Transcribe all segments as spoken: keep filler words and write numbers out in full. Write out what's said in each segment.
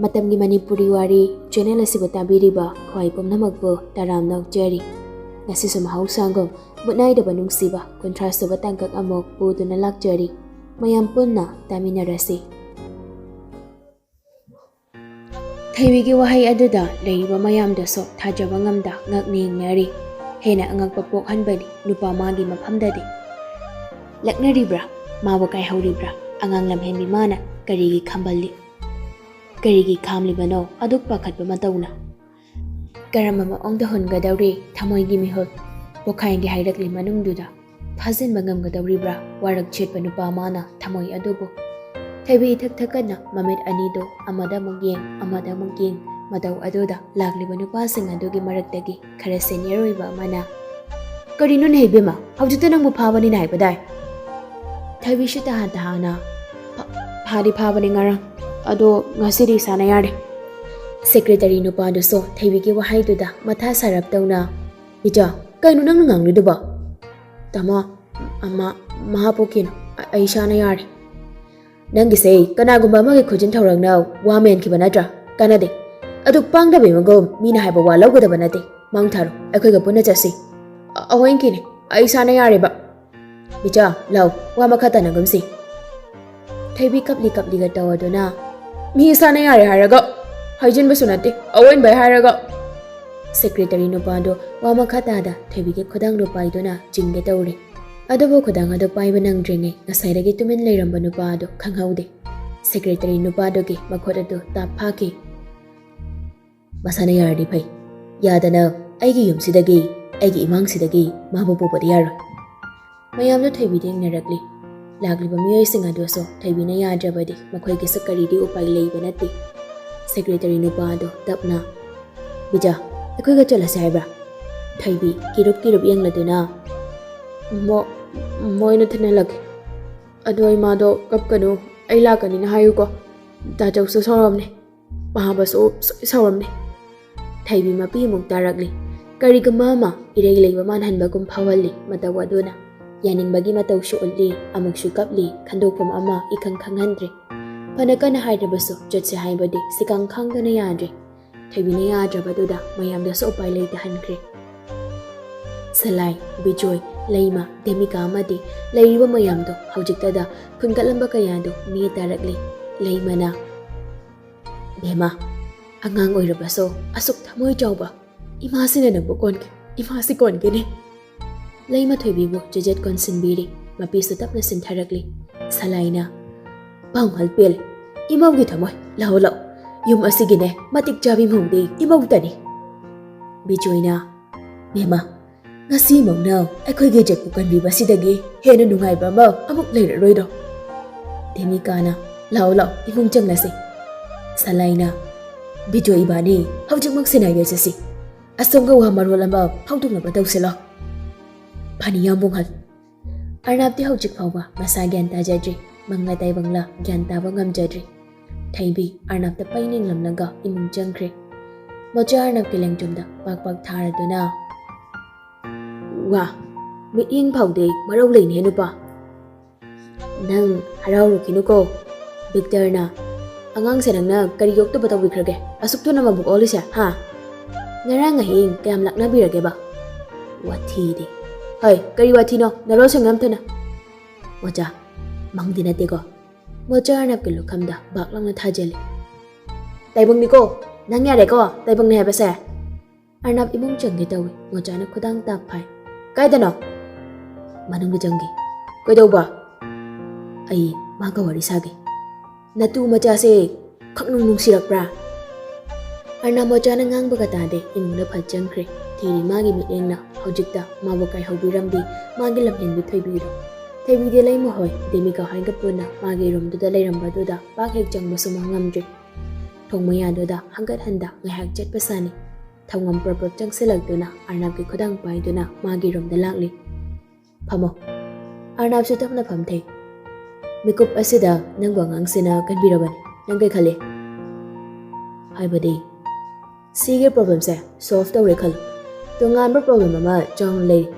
ꯃꯇꯝꯒꯤ ꯃꯅꯤꯄꯨꯔꯤ ꯋꯥꯔꯤ ꯆꯦꯅꯦꯜ ꯑꯁꯤꯕꯨ ꯇꯥꯕꯤꯔꯤꯕ ꯈ꯭ꯋꯥꯏ ꯄꯨꯝꯅꯃꯛꯄꯨ ꯇꯔꯥꯝꯅ ꯑꯣꯛꯆꯔꯤ꯫ ꯉꯁꯤꯁꯨ ꯃꯍꯧꯁꯥꯒꯨꯝ ꯃꯨꯠꯅꯥꯏꯗꯕ ꯅꯨꯡꯁꯤꯕ ꯀꯨꯟꯊ꯭ꯔꯥ ꯁꯨꯕ ꯇꯥꯡꯀꯛ ꯑꯃꯨꯛ ꯄꯨꯗꯨꯅ ꯂꯥꯛꯆꯔꯤ꯫ ꯃꯌꯥꯝ ꯄꯨꯟꯅ ꯇꯥꯃꯤꯟꯅꯔꯁꯤ꯫ ꯊꯣꯏꯕꯤꯒꯤ ꯋꯥꯍꯩ ꯑꯗꯨꯗ ꯂꯩꯔꯤꯕ ꯃꯌꯥꯝꯗꯨꯁꯨ ꯊꯥꯖꯕ ꯉꯝꯗ ꯉꯛꯅ ꯌꯦꯡꯅꯔꯤ꯫ ꯍꯦꯟꯅ ꯑꯉꯛꯄ ꯄꯣꯛꯍꯟꯕꯅꯤ ꯅꯨꯄꯥ ꯃꯥꯒꯤ ꯃꯐꯝꯗꯗꯤ꯫ ꯂꯛꯅꯔꯤꯕ꯭ꯔꯥ? ꯃꯥꯕꯨ ꯀꯥꯏꯍꯧꯔꯤꯕ꯭ꯔꯥ? ꯑꯉꯥꯡ ꯂꯝꯍꯦꯟꯕꯤ ꯃꯥꯅ ꯀꯔꯤꯒꯤ ꯈꯝꯕꯜꯂꯤ? ꯀꯔꯤꯒꯤ ꯈꯥꯝꯂꯤꯕꯅꯣ ꯑꯗꯨꯛ ꯄꯥꯈꯠꯄ ꯃꯇꯧꯅ? ꯀꯔꯝꯕ ꯃꯑꯣꯡꯗ ꯍꯨꯟꯒꯗꯧꯔꯤ ꯊꯃꯣꯏꯒꯤ ꯃꯤꯍꯨꯜ? ꯄꯣꯈꯥꯏꯒꯤ ꯍꯥꯏꯔꯛꯂꯤ ꯃꯅꯨꯡꯗꯨꯗ ꯐꯥꯖꯤꯟꯕ ꯉꯝꯒꯗꯧꯔꯤꯕ꯭ꯔꯥ ꯋꯥꯔꯛ ꯆꯦꯠꯄ ꯅꯨꯄꯥ ꯃꯥꯅ ꯊꯃꯣꯏ ꯑꯗꯨꯕꯨ? ꯊꯣꯏꯕꯤ ꯏꯊꯛ ꯊꯛꯀꯠꯅ ꯃꯃꯤꯠ ꯑꯅꯤꯗꯨ ꯑꯃꯗ ꯑꯃꯨꯛ ꯌꯦꯡ, ꯑꯃꯗ ꯑꯃꯨꯛ ꯌꯦꯡ, ꯃꯇꯧ ꯑꯗꯨꯗ ꯂꯥꯛꯂꯤꯕ ꯅꯨꯄꯥꯁꯤꯡ ꯑꯗꯨꯒꯤ ꯃꯔꯛꯇꯒꯤ ꯈꯔ ꯁꯦꯅꯤꯌꯔ ꯑꯣꯏꯕ ꯑꯃꯅ, "ꯀꯔꯤꯅꯣꯅꯦ ꯏꯕꯦꯝꯃ, ꯍꯧꯖꯤꯛꯇ ꯅꯪꯕꯨ ꯐꯥꯕꯅꯤꯅ ꯍꯥꯏꯕꯗꯥꯏ?" ꯊꯣꯏꯕꯤꯁꯨ ꯇꯍꯥ ꯇꯍꯥꯅ, "ꯐꯥ-, ꯐꯥꯗꯤ ꯐꯥꯕꯅꯤ ꯉꯔꯥꯡ, ꯑꯗꯣ ꯉꯁꯤꯗꯤ ꯏꯁꯥꯅ ꯌꯥꯔꯦ꯫" ꯁꯦꯀ꯭ꯔꯦꯇꯔꯤ ꯅꯨꯄꯥꯗꯨꯁꯨ ꯊꯣꯏꯕꯤꯒꯤ ꯋꯥꯍꯩꯗꯨꯗ ꯃꯊꯥ ꯁꯥꯔꯞ ꯇꯧꯅ, "ꯏꯆꯥ, ꯀꯩꯅꯣ ꯅꯪꯅ ꯉꯥꯡꯂꯤꯗꯨꯕꯣ?" "ꯇꯥꯃꯣ, ꯑꯃ, ꯃꯍꯥꯛꯄꯨ ꯀꯩꯅꯣ, ꯑ-, ꯑꯩ ꯏꯁꯥꯅ ꯌꯥꯔꯦ꯫" "ꯅꯪꯒꯤꯁꯦ ꯀꯅꯥꯒꯨꯝꯕ ꯑꯃꯒꯤ ꯈꯨꯖꯤꯟ ꯊꯧꯔꯛꯅ ꯋꯥ ꯃꯦꯟꯈꯤꯕ ꯅꯠꯇ꯭ꯔꯥ? ꯀꯥꯟꯅꯗꯦ꯫ ꯑꯗꯨ ꯄꯥꯡꯗꯕꯩ ꯃꯒꯨꯝ ꯃꯤꯅ ꯍꯥꯏꯕ ꯋꯥ ꯂꯧꯒꯗꯕ ꯅꯠꯇꯦ꯫ ꯃꯥꯡ ꯊꯥꯔꯣ, ꯑꯩꯈꯣꯏꯒ ꯄꯨꯟꯅ ꯆꯠꯁꯤ꯫" "ꯑ-, ꯑꯋꯣꯏꯟꯀꯤꯅꯦ, ꯑꯩ ꯏꯁꯥꯅ ꯌꯥꯔꯦꯕ꯫" "ꯃꯤꯆꯥ, ꯂꯥꯎ, ꯋꯥ ꯃꯈꯥ ꯇꯥꯅꯒꯨꯝꯁꯤ꯫" ꯊꯣꯏꯕꯤ ꯀꯞꯂꯤ ꯀꯞꯂꯤꯒ ꯇꯧꯗꯨꯅ, "ꯃꯤ ꯏꯁꯥꯅ ꯌꯥꯔꯦ ꯍꯥꯏꯔꯒ, ꯍꯥꯏꯖꯤꯟꯕꯁꯨ ꯅꯠꯇꯦ, ꯑꯋꯣꯏꯟꯕꯩ ꯍꯥꯏꯔꯒ꯫" ꯁꯦꯀ꯭ꯔꯦꯇꯔꯤ ꯅꯨꯄꯥꯗꯣ ꯋꯥ ꯃꯈꯥ ꯇꯥꯗ ꯊꯣꯏꯕꯤꯒꯤ ꯈꯨꯗꯥꯡꯗꯣ ꯄꯥꯏꯗꯨꯅ ꯆꯤꯡꯒꯦ ꯇꯧꯔꯦ꯫ ꯑꯗꯨꯕꯨ ꯈꯨꯗꯥꯡ ꯑꯗꯨ ꯄꯥꯏꯕ ꯅꯪꯗ꯭ꯔꯤꯉꯩ ꯉꯁꯥꯏꯗꯒꯤ ꯇꯨꯃꯤꯟ ꯂꯩꯔꯝꯕ ꯅꯨꯄꯥ ꯑꯗꯨ ꯈꯪꯍꯧꯗꯦ꯫ ꯁꯦꯀ꯭ꯔꯦꯇꯔꯤ ꯅꯨꯄꯥꯗꯨꯒꯤ ꯃꯈꯨꯠ ꯑꯗꯨ ꯇꯥꯞ ꯐꯥꯈꯤ꯫ "ꯃꯁꯥꯅ ꯌꯥꯔꯗꯤ ꯐꯩ꯫ ꯌꯥꯗꯅ ꯑꯩꯒꯤ ꯌꯨꯝꯁꯤꯗꯒꯤ, ꯑꯩꯒꯤ ꯏꯃꯥꯡꯁꯤꯗꯒꯤ ꯃꯥꯕꯨ ꯄꯨꯕꯗꯤ ꯌꯥꯔꯣꯏ꯫" ꯃꯌꯥꯝꯗꯨ ꯊꯣꯏꯕꯤꯗ ꯌꯦꯡꯅꯔꯛꯂꯤ꯫ ꯂꯥꯛꯂꯤꯕ ꯃꯤꯑꯣꯏꯁꯤꯡ ꯑꯗꯨꯁꯨ ꯊꯣꯏꯕꯤꯅ ꯌꯥꯗ꯭ꯔꯕꯗꯤ ꯃꯈꯣꯏꯒꯤꯁꯨ ꯀꯔꯤꯗꯤ ꯎꯄꯥꯏ ꯂꯩꯕ ꯅꯠꯇꯦ꯫ ꯁꯦꯀ꯭ꯔꯦꯇꯔꯤ ꯅꯨꯄꯥ ꯑꯗꯨ ꯇꯞꯅ, "ꯕꯤꯖꯥ, ꯑꯩꯈꯣꯏꯒ ꯆꯠꯂꯁꯦ ꯍꯥꯏꯕ꯭ꯔꯥ?" ꯊꯣꯏꯕꯤ ꯀꯤꯔꯨꯞ ꯀꯤꯔꯨꯞ ꯌꯦꯡꯂꯗꯨꯅ, "ꯃꯣ-, ꯃꯣꯏꯅ ꯊꯤꯟꯍꯜꯂꯛꯀꯦ꯫ ꯑꯗꯣ ꯏꯃꯥꯗꯣ ꯀꯞꯀꯅꯨ, ꯑꯩ ꯂꯥꯛꯀꯅꯤꯅ ꯍꯥꯏꯌꯨꯀꯣ꯫ ꯗꯥꯆꯧꯁꯨ ꯁꯥꯎꯔꯝꯅꯦ, ꯄꯥꯕꯁꯨ ꯁꯣꯏ ꯁꯥꯎꯔꯝꯅꯦ꯫" ꯊꯣꯏꯕꯤ ꯃꯄꯤ ꯑꯃꯨꯛ ꯇꯥꯔꯛꯂꯤ꯫ ꯀꯔꯤꯒꯨꯝꯕ ꯑꯃ ꯏꯔꯩ ꯂꯩꯕ ꯃꯥꯟꯍꯟꯕꯒꯨꯝ ꯐꯥꯎꯍꯜꯂꯤ ꯃꯇꯧ ꯑꯗꯨꯅ꯫ ꯌꯥꯅꯤꯡꯕꯒꯤ ꯃꯇꯧꯁꯨ ꯎꯠꯂꯤ, ꯑꯃꯨꯛꯁꯨ ꯀꯞꯂꯤ, ꯈꯟꯗꯣꯛꯐꯝ ꯑꯃ ꯏꯈꯪ ꯈꯪꯍꯟꯗ꯭ꯔꯦ꯫ ꯐꯅ ꯀꯟꯅ ꯍꯥꯏꯔꯕꯁꯨ ꯆꯠꯁꯦ ꯍꯥꯏꯕꯗꯤ ꯁꯤꯀꯥꯡ ꯈꯥꯡꯗꯨꯅ ꯌꯥꯗ꯭ꯔꯦ꯫ ꯊꯣꯏꯕꯤꯅ ꯌꯥꯗ꯭ꯔꯕꯗꯨꯗ ꯃꯌꯥꯝꯗꯁꯨ ꯎꯄꯥꯏ ꯂꯩꯇꯍꯟꯈ꯭ꯔꯦ꯫ ꯁꯂꯥꯏ, ꯕꯤꯖꯣꯏ, ꯂꯩꯃ, ꯗꯦꯃꯤꯀꯥ ꯑꯃꯗꯤ ꯂꯩꯔꯤꯕ ꯃꯌꯥꯝꯗꯣ ꯍꯧꯖꯤꯛꯇꯗ ꯈꯨꯟꯒꯠꯂꯝꯕ ꯀꯌꯥꯗꯣ ꯅꯦ ꯇꯥꯔꯛꯂꯦ꯫ ꯂꯩꯃꯅ, "ꯕꯦꯝꯃ, ꯑꯉꯥꯡ ꯑꯣꯏꯔꯕꯁꯨ ꯑꯁꯨꯛ ꯊꯃꯣꯏ ꯆꯥꯎꯕ ꯏꯃꯥꯁꯤꯅ ꯅꯪꯕꯨ ꯀꯣꯟꯒꯦ, ꯏꯃꯥꯁꯤ ꯀꯣꯟꯒꯦꯅꯦ꯫" ꯂꯩꯃ ꯊꯣꯏꯕꯤꯕꯨ ꯆꯦꯖꯦꯠ ꯀꯣꯟꯁꯤꯟꯕꯤꯔꯤ꯫ ꯃꯄꯤꯁꯨ ꯇꯞꯅ ꯁꯤꯟꯊꯔꯛꯂꯤ꯫ ꯁꯂꯥꯏꯅ, "ꯄꯥꯎꯍꯜ ꯄꯦꯜꯂꯦ꯫ ꯏꯃꯧꯒꯤ ꯊꯃꯣꯏ꯫ ꯂꯥꯛꯑꯣ, ꯂꯥꯛꯑꯣ꯫ ꯌꯨꯝ ꯑꯁꯤꯒꯤꯅꯦ ꯃꯇꯤꯛ ꯆꯥꯕꯤ ꯃꯧꯗꯤ ꯏꯃꯧꯇꯅꯤ꯫" ꯕꯤꯖꯣꯏꯅ, "ꯕꯦꯝꯃ, ꯉꯁꯤꯃꯛꯅ ꯑꯩꯈꯣꯏꯒꯤ ꯏꯖꯠꯄꯨ ꯀꯟꯕꯤꯕꯁꯤꯗꯒꯤ ꯍꯦꯟꯅ ꯅꯨꯡꯉꯥꯏꯕ ꯑꯃ ꯑꯃꯨꯛ ꯂꯩꯔꯔꯣꯏꯗꯣ꯫" ꯗꯦꯃꯤꯀꯥꯅ, "ꯂꯥꯛꯑꯣ, ꯂꯥꯛꯑꯣ, ꯏꯃꯨꯡ ꯆꯪꯂꯁꯤ꯫" ꯁꯂꯥꯏꯅ, "ꯕꯤꯖꯣꯏ, ꯏꯕꯥꯅꯤ ꯍꯧꯖꯤꯛꯃꯛ ꯁꯤꯟꯅꯥꯏꯗ ꯆꯠꯁꯤ꯫ ꯑꯁꯣꯝꯒ ꯋꯥ ꯃꯔꯣꯜ ꯑꯃ ꯐꯥꯎꯗꯣꯛꯅꯕ ꯇꯧꯁꯤꯜꯂꯣ꯫" ꯐꯅꯤ, ꯌꯥꯝꯕꯨꯡꯍꯜ꯫ ꯑꯔꯅꯥꯞꯇꯤ ꯍꯧꯖꯤꯛ ꯐꯥꯎꯕ ꯃꯁꯥ ꯒ꯭ꯌꯥꯟ ꯇꯥꯖꯗ꯭ꯔꯤ꯫ ꯃꯪꯂꯥ ꯇꯥꯏꯕꯪꯂꯥ ꯒ꯭ꯌꯥꯟ ꯇꯥꯕ ꯉꯝꯖꯗ꯭ꯔꯤ꯫ ꯊꯩꯕꯤ ꯑꯔꯅꯥꯞꯇ ꯄꯩ ꯅꯤꯡꯂꯝꯂꯒ ꯏꯃꯨꯡ ꯆꯪꯈ꯭ꯔꯦ꯫ ꯃꯣꯆꯥ ꯑꯔꯅꯥꯞꯀꯤ ꯂꯦꯡꯖꯨꯝꯗ ꯄꯥꯛ ꯄꯥꯛ ꯊꯥꯔꯗꯨꯅ, "ꯋꯥ, ꯃꯤꯠꯌꯦꯡ ꯐꯥꯎꯗꯦ, ꯃꯔꯧ ꯂꯩꯅꯦ ꯅꯨꯄꯥ꯫ ꯅꯪ ꯍꯔꯥꯎꯔꯨꯈꯤꯅꯨꯀꯣ꯫ ꯕꯤꯛꯇꯔꯅ, ꯑꯉꯥꯡꯁꯦ ꯅꯪꯅ ꯀꯔꯤ ꯌꯣꯛꯇꯕ ꯇꯧꯕꯤꯈ꯭ꯔꯒꯦ? ꯑꯁꯨꯛ ꯊꯨꯅ ꯃꯕꯨꯛ ꯑꯣꯜꯂꯤꯁꯦ, ꯍꯥ? ꯉꯔꯥꯡ ꯑꯍꯤꯡ ꯀꯌꯥꯝ ꯂꯥꯛꯅꯕꯤꯔꯒꯦꯕ? ꯋꯥꯊꯤꯗꯤ꯫ ꯍꯣꯏ, ꯀꯔꯤ ꯋꯥꯊꯤꯅꯣ? ꯅꯔꯣꯜꯁꯤꯡ ꯌꯥꯝ ꯊꯨꯅ꯫ ꯃꯣꯆꯥ, ꯃꯪꯗꯤ ꯅꯠꯇꯦꯀꯣ?" ꯃꯣꯆꯥ ꯑꯔꯅꯥꯞꯀꯤ ꯂꯨꯈꯝꯗ ꯕꯥꯛ ꯂꯥꯎꯅ ꯊꯥꯖꯤꯜꯂꯤ꯫ "ꯇꯥꯏꯕꯪꯅꯤꯀꯣ, ꯅꯪ ꯌꯥꯔꯦꯀꯣ, ꯇꯥꯏꯕꯪꯅꯤ ꯍꯥꯏꯕꯁꯦ?" ꯑꯔꯅꯥꯞ ꯏꯃꯨꯡ ꯆꯪꯒꯦ ꯇꯧꯏ꯫ ꯃꯣꯆꯥꯅ ꯈꯨꯗꯥꯡ ꯇꯥꯞ ꯐꯥꯏ꯫ "ꯀꯥꯏꯗꯅꯣ?" "ꯃꯅꯨꯡꯗ ꯆꯪꯒꯦ꯫" "ꯀꯩꯗꯧꯕ?" "ꯑꯩ ꯃꯥꯒ ꯋꯥꯔꯤ ꯁꯥꯒꯦ꯫" "ꯅꯇꯨ ꯃꯆꯥꯁꯦ ꯈꯛꯅꯨꯡ ꯅꯨꯡꯁꯤꯔꯛꯄ꯭ꯔꯥ?" ꯑꯔꯅꯥꯞ ꯃꯣꯆꯥꯅ ꯉꯥꯡꯕꯒ ꯇꯥꯗꯦ, ꯏꯃꯨꯡꯗ ꯐꯠ ꯆꯪꯈ꯭ꯔꯦ꯫ ꯊꯤꯔꯤ ꯃꯥꯒꯤ ꯃꯤꯠꯌꯦꯡꯅ ꯍꯧꯖꯤꯛꯇ ꯃꯥꯕꯨ ꯀꯥꯏꯍꯧꯕꯤꯔꯝꯕꯤ ꯃꯥꯒꯤ ꯂꯝꯍꯦꯟꯕꯤ ꯊꯣꯏꯕꯤꯗꯣ꯫ ꯊꯣꯏꯕꯤꯗꯤ ꯂꯩꯃ ꯍꯣꯏ, ꯗꯦꯃꯤꯀꯥ ꯍꯣꯏꯒ ꯄꯨꯟꯅ ꯃꯥꯒꯤ ꯔꯨꯝꯗꯨꯗ ꯂꯩꯔꯝꯕꯗꯨꯗ ꯄꯥꯛ ꯍꯦꯛ ꯆꯪꯕꯁꯨ ꯃꯥ ꯉꯝꯗ꯭ꯔꯦ꯫ ꯊꯣꯡ ꯃꯌꯥꯗꯨꯗ ꯍꯪꯒꯠ ꯍꯟꯗ ꯉꯥꯏꯍꯥꯛ ꯆꯠꯄ ꯁꯥꯅꯤ꯫ ꯊꯧꯉꯝ ꯄ꯭ꯔꯞ ꯄ꯭ꯔꯞ ꯆꯪꯁꯤꯜꯂꯛꯇꯨꯅ ꯑꯔꯅꯥꯞꯀꯤ ꯈꯨꯗꯥꯡ ꯄꯥꯏꯗꯨꯅ ꯃꯥꯒꯤ ꯔꯨꯝꯗ ꯂꯥꯛꯂꯤ꯫ "ꯐꯝꯃꯣ꯫" ꯑꯔꯅꯥꯞꯁꯨ ꯇꯞꯅ ꯐꯝꯊꯩ꯫ "ꯃꯤꯀꯨꯞ ꯑꯁꯤꯗ ꯅꯪꯕꯨ ꯑꯉꯥꯡꯁꯤꯅ ꯀꯟꯕꯤꯔꯕꯅꯤ꯫ ꯅꯪ ꯀꯩ ꯈꯜꯂꯤ?" "ꯍꯥꯏꯕꯗꯤ?" "ꯁꯤꯒꯤ ꯄ꯭ꯔꯣꯕ꯭ꯂꯦꯝꯁꯦ ꯁꯣꯜꯚ ꯇꯧꯔꯦ ꯈꯜꯂꯣ꯫ ꯇꯣꯉꯥꯟꯕ ꯄ꯭ꯔꯣꯕ꯭ꯂꯦꯝ ꯑꯃ ꯆꯥꯎꯅ ꯂꯩꯔꯤ꯫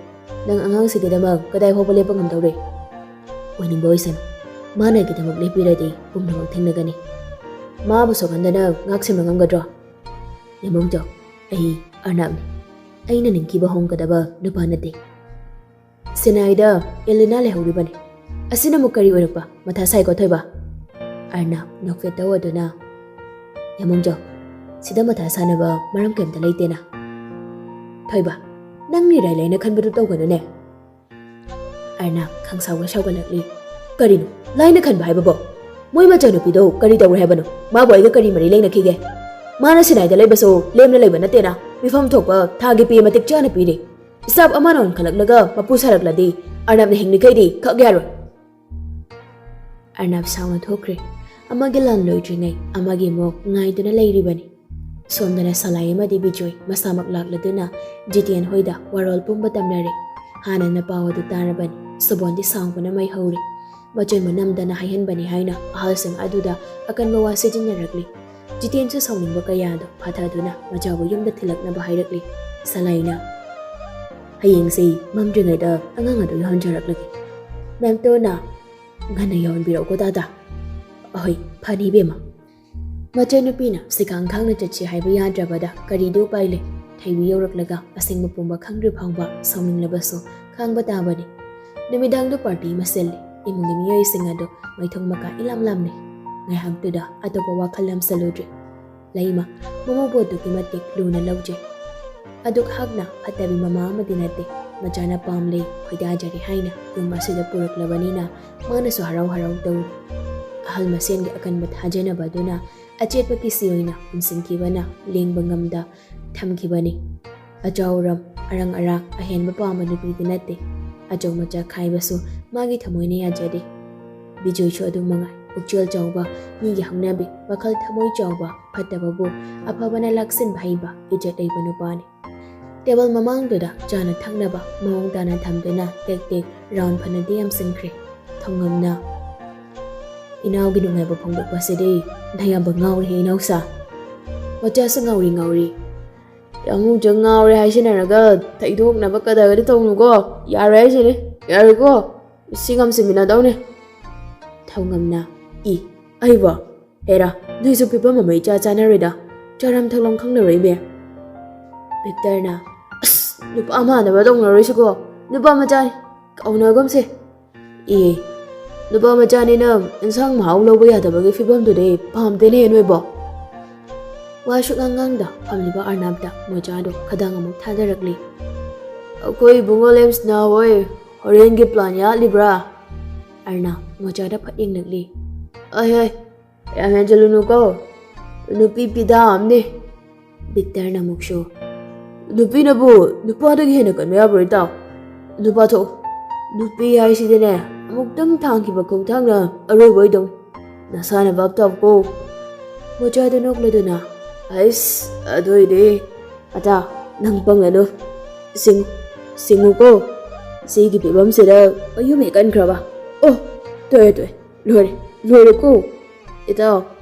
ꯅꯪ ꯑꯉꯥꯡꯁꯤꯒꯤꯗꯃꯛ ꯀꯗꯥꯏ ꯐꯥꯎꯕ ꯂꯦꯞꯄ ꯉꯝꯗꯧꯔꯤ?" "ꯑꯣꯏꯅꯤꯡꯕ ꯑꯣꯏꯁꯅꯨ꯫ ꯃꯥꯅ ꯑꯩꯒꯤꯗꯃꯛ ꯂꯦꯞꯄꯤꯔꯗꯤ ꯄꯨꯝꯅꯃꯛ ꯊꯦꯡꯅꯒꯅꯤ꯫ ꯃꯥꯕꯨ ꯁꯣꯛꯍꯟꯗꯅ ꯉꯥꯛ ꯁꯦꯟꯕ ꯉꯝꯒꯗ꯭ꯔꯣ? ꯌꯥꯃꯣꯡꯖꯥꯎ, ꯑꯩ ꯑꯔꯅꯥꯞꯅꯤ꯫ ꯑꯩꯅ ꯅꯤꯡꯊꯤꯕ ꯍꯣꯡꯒꯗꯕ ꯅꯨꯄꯥ ꯅꯠꯇꯦ꯫ ꯁꯤꯅꯥꯏꯗ ꯑꯦꯂꯤꯅꯥ ꯂꯩꯍꯧꯔꯤꯕꯅꯤ꯫ ꯑꯁꯤꯅ ꯑꯃꯨꯛ ꯀꯔꯤ ꯑꯣꯏꯔꯛꯄ? ꯃꯊꯥ ꯁꯥꯏꯀꯣ ꯊꯣꯏꯕ? ꯑꯔꯅꯥꯞ ꯅꯣꯛꯐꯦꯠ ꯇꯧꯗꯨꯅ, ꯌꯥꯃꯣꯡꯖꯥꯎ, ꯁꯤꯗ ꯃꯊꯥ ꯁꯥꯅꯕ ꯃꯔꯝ ꯀꯩꯝꯇ ꯂꯩꯇꯦꯅ꯫ ꯊꯣꯏꯕ, ꯅꯪ ꯂꯤꯔꯥꯏ ꯂꯩꯅ ꯈꯟꯕꯗꯨ ꯇꯧꯒꯅꯨꯅꯦ꯫ ꯑꯔꯅꯥꯞ ꯈꯪꯁꯥꯎꯒ ꯁꯥꯎꯒꯠꯂꯛꯂꯤ꯫ ꯀꯔꯤꯅꯣ ꯂꯥꯏꯅ ꯈꯟꯕ ꯍꯥꯏꯕꯕꯣ? ꯃꯣꯏ ꯃꯆꯥꯅꯨꯄꯤꯗꯣ ꯀꯔꯤ ꯇꯧꯔꯦ ꯍꯥꯏꯕꯅꯣ? ꯃꯥꯕꯨ ꯑꯩꯒ ꯀꯔꯤ ꯃꯔꯤ ꯂꯩꯅꯈꯤꯒꯦ? ꯃꯥꯅ ꯁꯤꯅꯥꯏꯗ ꯂꯩꯕꯁꯨ ꯂꯦꯝꯅ ꯂꯩꯕ ꯅꯠꯇꯦꯅ, ꯃꯤꯐꯝ ꯊꯣꯛꯄ ꯊꯥꯒꯤ ꯄꯦ ꯃꯇꯤꯛ ꯆꯥꯅ ꯄꯤꯔꯤ꯫ ꯏꯁꯇꯥꯐ ꯑꯃꯅ ꯑꯣꯟꯈꯠꯂꯛꯂꯒ ꯃꯄꯨ ꯁꯥꯔꯛꯂꯗꯤ ꯑꯔꯅꯥꯞꯅ ꯍꯤꯡꯂꯤꯈꯩꯗꯤ ꯈꯛ ꯌꯥꯔꯣꯏ꯫ ꯑꯔꯅꯥꯞ ꯁꯥꯎꯅ ꯊꯣꯛꯈ꯭ꯔꯦ꯫ ꯑꯃꯒꯤ ꯂꯥꯟ ꯂꯣꯏꯗ꯭ꯔꯤꯉꯩ ꯑꯃꯒꯤ ꯃꯣꯛ ꯉꯥꯏꯗꯨꯅ ꯂꯩꯔꯤꯕꯅꯤ꯫ ꯁꯣꯝꯗꯅ ꯁꯂꯥꯏ ꯑꯃꯗꯤ ꯕꯤꯖꯣꯏ ꯃꯁꯥꯃꯛ ꯂꯥꯛꯂꯗꯨꯅ ꯖꯤꯇꯦꯟ ꯍꯣꯏꯗ ꯋꯥꯔꯣꯜ ꯄꯨꯝꯕ ꯇꯝꯅꯔꯦ꯫ ꯍꯥꯟꯅꯅ ꯄꯥꯎ ꯑꯗꯨ ꯇꯥꯔꯕꯅꯤ꯫ ꯁꯣꯕꯣꯟꯗꯤ ꯁꯥꯎꯕꯅ ꯃꯩ ꯍꯧꯔꯦ꯫ ꯃꯆꯣꯏ ꯃꯅꯝꯗꯅ ꯍꯥꯏꯍꯟꯕꯅꯤ ꯍꯥꯏꯅ ꯑꯍꯜꯁꯤꯡ ꯑꯗꯨꯗ ꯑꯀꯟꯕ ꯋꯥ ꯁꯤꯖꯤꯟꯅꯔꯛꯂꯤ꯫ ꯖꯤꯇꯦꯟꯁꯨ ꯁꯥꯎꯅꯤꯡꯕ ꯀꯌꯥꯗꯣ ꯐꯥꯊꯗꯨꯅ ꯃꯆꯥꯕꯨ ꯌꯨꯝꯗ ꯊꯤꯜꯂꯛꯅꯕ ꯍꯥꯏꯔꯛꯂꯤ꯫ ꯁꯂꯥꯏꯅ, "ꯍꯌꯦꯡꯁꯤ ꯃꯝꯗ꯭ꯔꯤꯉꯩꯗ ꯑꯉꯥꯡ ꯑꯗꯨ ꯌꯧꯍꯟꯖꯔꯛꯂꯒꯦ꯫ ꯃꯦꯝꯇꯣꯅ ꯉꯟꯅ ꯌꯧꯍꯟꯕꯤꯔꯛꯎꯀꯣ ꯗꯥꯗꯥ?" "ꯑꯍꯣꯏ, ꯐꯅꯤ ꯏꯕꯦꯝꯃ꯫" ꯃꯆꯟꯅꯨꯄꯤꯅ ꯁꯤꯈꯥꯡ ꯈꯥꯡꯅ ꯆꯠꯁꯤ ꯍꯥꯏꯕ ꯌꯥꯗ꯭ꯔꯕꯗ ꯀꯔꯤꯗꯤ ꯎꯄꯥꯏ ꯂꯩ? ꯊꯩꯕꯤ ꯌꯧꯔꯛꯂꯒ ꯑꯁꯦꯡꯕ ꯄꯨꯝꯕ ꯈꯪꯗ꯭ꯔꯤ ꯐꯥꯎꯕ ꯁꯥꯎꯅꯤꯡꯂꯕꯁꯨ ꯈꯥꯡꯕ ꯇꯥꯕꯅꯤ꯫ ꯅꯨꯃꯤꯗꯥꯡꯗꯨ ꯄꯥꯔꯇꯤ ꯑꯃ ꯁꯤꯜꯂꯤ꯫ ꯏꯃꯨꯡꯒꯤ ꯃꯤꯑꯣꯏꯁꯤꯡ ꯑꯗꯨ ꯃꯩꯊꯣꯡ ꯃꯀꯥ ꯏꯂꯥꯝ ꯂꯥꯝꯅꯩ꯫ ꯉꯥꯏꯍꯥꯛꯇꯨꯗ ꯑꯇꯣꯞꯄ ꯋꯥꯈꯜ ꯂꯝꯁꯜꯂꯨꯗ꯭ꯔꯦ꯫ ꯂꯩꯃ, ꯃꯃꯧꯕꯨ ꯑꯗꯨꯛꯀꯤ ꯃꯇꯤꯛ ꯂꯨꯅ ꯂꯧꯖꯩ꯫ ꯑꯗꯨꯛ ꯍꯥꯛꯅ ꯐꯠꯇꯕꯤ ꯃꯃꯥ ꯑꯃꯗꯤ ꯅꯠꯇꯦ꯫ ꯃꯆꯥꯅ ꯄꯥꯝꯂꯦ, ꯈꯣꯏꯗꯥꯖꯔꯦ ꯍꯥꯏꯅ ꯌꯨꯝ ꯑꯁꯤꯗ ꯄꯨꯔꯛꯂꯕꯅꯤꯅ ꯃꯥꯅꯁꯨ ꯍꯔꯥꯎ ꯍꯔꯥꯎ ꯇꯧꯔꯤ꯫ ꯑꯍꯜ ꯃꯁꯦꯟꯒꯤ ꯑꯀꯟꯕ ꯊꯥꯖꯅꯕ ꯑꯗꯨꯅ ꯑꯆꯦꯠꯄ ꯀꯤꯁꯤ ꯑꯣꯏꯅ ꯄꯨꯟꯁꯤꯟꯈꯤꯕꯅ ꯂꯦꯡꯕ ꯉꯝꯗ ꯊꯝꯈꯤꯕꯅꯤ꯫ ꯑꯆꯥꯎꯔꯝ, ꯑꯔꯪ ꯑꯔꯥꯛ, ꯑꯍꯦꯟꯕ ꯄꯥꯝꯕ ꯅꯨꯄꯤꯗꯤ ꯅꯠꯇꯦ꯫ ꯑꯆꯧ ꯃꯆꯥ ꯈꯥꯏꯕꯁꯨ ꯃꯥꯒꯤ ꯊꯃꯣꯏꯅ ꯌꯥꯖꯗꯦ꯫ ꯕꯤꯖꯣꯏꯁꯨ ꯑꯗꯨꯝ ꯃꯉꯥꯏ꯫ ꯄꯨꯛꯆꯦꯜ ꯆꯥꯎꯕ, ꯃꯤꯒꯤ ꯍꯧꯅꯕꯤ, ꯋꯥꯈꯜ ꯊꯃꯣꯏ ꯆꯥꯎꯕ, ꯐꯠꯇꯕꯕꯨ ꯑꯐꯕꯅ ꯂꯥꯛꯁꯤꯟꯕ ꯍꯩꯕ, ꯏꯖꯠ ꯂꯩꯕ ꯅꯨꯄꯥꯅꯤ꯫ ꯇꯦꯕꯜ ꯃꯃꯥꯡꯗꯨꯗ ꯆꯥꯅ ꯊꯛꯅꯕ ꯃꯑꯣꯡ ꯇꯥꯅ ꯊꯝꯗꯨꯅ ꯇꯦꯛ ꯇꯦꯛ ꯔꯥꯎꯟ ꯐꯅꯗꯤ ꯌꯥꯝꯁꯤꯟꯈ꯭ꯔꯦ꯫ ꯊꯧꯉꯝꯅ, "ꯏꯅꯥꯎꯒꯤ ꯅꯨꯡꯉꯥꯏꯕ ꯐꯣꯡꯗꯣꯛꯄꯁꯤꯗꯤ ꯅꯌꯥꯝꯕ ꯉꯥꯎꯔꯦꯍꯦ ꯏꯅꯥꯎꯁꯥ꯫ ꯃꯆꯥꯁꯨ ꯉꯥꯎꯔꯤ ꯉꯥꯎꯔꯤ꯫ ꯌꯥꯃꯨꯡꯁꯨ ꯉꯥꯎꯔꯦ ꯍꯥꯏꯁꯤꯟꯅꯔꯒ ꯊꯩꯗꯣꯛꯅꯕ ꯀꯗꯥꯒꯗꯤ ꯇꯧꯅꯨꯀꯣ꯫ ꯌꯥꯔꯣꯏ ꯍꯥꯏꯁꯤꯅꯤ꯫ ꯌꯥꯔꯣꯏꯀꯣ꯫ ꯁꯤ ꯉꯝꯁꯤꯟꯃꯤꯟꯅꯗꯧꯅꯦ꯫" ꯊꯧꯉꯝꯅ, "ꯏ, ꯑꯩꯕꯣ? ꯍꯦꯔꯥ, ꯅꯣꯏꯁꯨ ꯐꯤꯕꯝ ꯑꯃ ꯏꯆꯥ ꯆꯥꯅꯔꯣꯏꯗ꯫ ꯆꯥꯔꯝ ꯊꯛꯂꯝ ꯈꯪꯅꯔꯣꯏ ꯏꯕꯦꯝ꯫" ꯕꯤꯛꯇꯔꯅ, "ꯑꯁ, ꯅꯨꯄꯥ ꯃꯥꯟꯅꯕ ꯇꯧꯅꯔꯣꯏꯁꯤꯀꯣ꯫ ꯅꯨꯄꯥ ꯃꯆꯥꯅꯤ, ꯀꯥꯎꯅꯒꯨꯝꯁꯦ꯫" "ꯑꯦ, ꯅꯨꯄꯥ ꯃꯆꯥꯅꯤꯅ ꯏꯟꯁꯥꯡ ꯃꯍꯥꯎ ꯂꯧꯕ ꯌꯥꯗꯕꯒꯤ ꯐꯤꯕꯝꯗꯨꯗꯤ ꯄꯥꯝꯗꯦꯅꯦ ꯅꯣꯏꯕꯣ꯫" ꯋꯥ ꯁꯨꯛꯉꯥꯡ ꯉꯥꯡꯗ ꯐꯝꯂꯤꯕ ꯑꯔꯅꯥꯞꯇ ꯃꯣꯆꯥꯗꯣ ꯈꯗꯥꯡ ꯑꯃꯨꯛ ꯊꯥꯗꯔꯛꯂꯤ꯫ "ꯑꯩꯈꯣꯏ ꯏꯕꯨꯡꯉꯣ ꯂꯦꯝꯁꯅꯥ ꯍꯣꯏ ꯍꯣꯔꯦꯟꯒꯤ ꯄ꯭ꯂꯥꯟ ꯌꯥꯠꯂꯤꯕ꯭ꯔꯥ?" ꯑꯔꯅꯥꯞ ꯃꯣꯆꯥꯗ ꯐꯠ ꯌꯦꯡꯂꯛꯂꯤ꯫ "ꯑꯩ, ꯑꯩ, ꯌꯥꯝ ꯍꯦꯟꯖꯜꯂꯨꯅꯨꯀꯣ꯫ ꯅꯨꯄꯤ ꯄꯤꯗꯥ ꯑꯝꯅꯤ꯫" ꯕꯤꯛꯇꯔꯅ ꯑꯃꯨꯛꯁꯨ, "ꯅꯨꯄꯤꯅꯕꯨ ꯅꯨꯄꯥꯗꯒꯤ ꯍꯦꯟꯅ ꯀꯟꯕ ꯌꯥꯕ꯭ꯔꯣ ꯏꯇꯥꯎ? ꯅꯨꯄꯥ ꯊꯣꯛꯎ꯫ ꯅꯨꯄꯤ ꯍꯥꯏꯁꯤꯗꯤꯅꯦ, ꯑꯃꯨꯛꯇꯪ ꯊꯥꯡꯈꯤꯕ ꯈꯣꯡꯊꯥꯡꯅ ꯑꯔꯣꯏꯕ ꯑꯣꯏꯗꯧꯅꯤ꯫ ꯅꯁꯥꯅ ꯚꯥꯞ ꯇꯥꯎꯀꯣ꯫" ꯃꯣꯆꯥꯗꯨ ꯅꯣꯛꯂꯗꯨꯅ, "ꯑꯩꯁ, ꯑꯗꯨꯏꯗꯤ ꯑꯇꯥ, ꯅꯪ ꯄꯪꯒꯅꯨ꯫ ꯁꯤꯡ-, ꯁꯤꯡꯉꯨꯀꯣ꯫ ꯁꯤꯒꯤ ꯐꯤꯕꯝꯁꯤꯗ ꯃꯌꯨꯝ ꯍꯦꯛ ꯀꯟꯈ꯭ꯔꯕ꯫ ꯑꯣ, ꯇꯣꯛꯑꯦ, ꯇꯣꯛꯑꯦ꯫ ꯂꯣꯏꯔꯦ, ꯂꯣꯏꯔꯦꯀꯣ꯫ ꯏꯇꯥꯎ,